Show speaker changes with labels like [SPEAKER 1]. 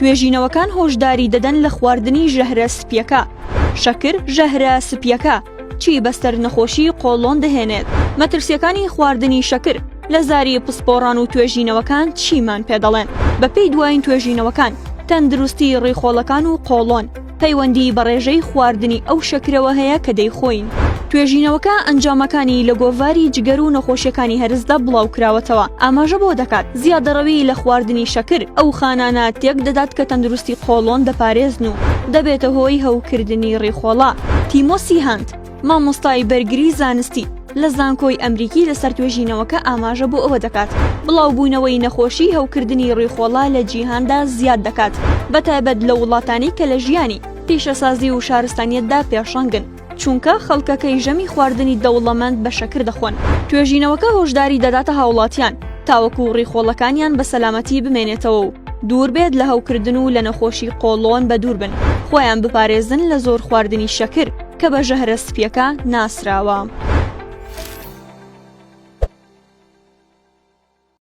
[SPEAKER 1] توێژینەوەکان هۆشداری دەدەن لە خواردنی ژەهرە سپییەکە. شەکر ژەهرە سپییەکە چی بەسەر نەخۆشی قۆڵۆن دەهێنێت؟ مەترسییەکانی خواردنی شەکر لە زاری پسپۆڕان و توێژینەوەکان چیمان پێدەڵێن؟ بەپێی دوایین توێژینەوەکان، تەندروستی ڕیخۆڵەکان و قۆڵۆن پەیوەندی بە ڕێژەی خواردنی ئەو شەکرەوە هەیە کە دەیخۆین. توێژینەوەکە ئەنجامەکانی لە گۆڤاری جگەر و نەخۆشیەکانی هەرسدا بڵاوکراوەتەوە، ئاماژە بەوە دەکات، زیادەڕەوی لە خواردنی شەکر ئەو خانانە تێکدەدات کە تەندروستی قۆڵۆن دەپارێزن و دەبێتە هۆی هەوکردنی ڕیخۆڵە. تیمۆسی هانت، مامۆستای بەرگری زانستی لە زانکۆی ئەمریکی لەسەر توێژینەوەکە ئاماژە بۆ ئەوە دەکات، بڵاوبوونەوەی نەخۆشی هەوکردنی ڕیخۆڵە لە جیهاندا زیاد دەکات، بەتایبەت لە وڵاتانی کە لە ژیانی پیشەسازی و شارستانیەتدا پێشەنگن، چونکە خەڵکەکەی ژەمی خواردنی دەوڵەمەند بە شەکر دەخۆن. توێژینەوەکە هۆشداری دەداتە هاوڵاتیان تاوەکو ڕیخۆڵەکانیان بە سەلامەتی بمێنێتەوە و دوور بێت لە هەوکردن و لە نەخۆشی قۆڵۆن بەدوور بن، خۆیان بپارێزن لە زۆر خواردنی شەکر کە بە ژەهرە سپییەکە ناسراوە.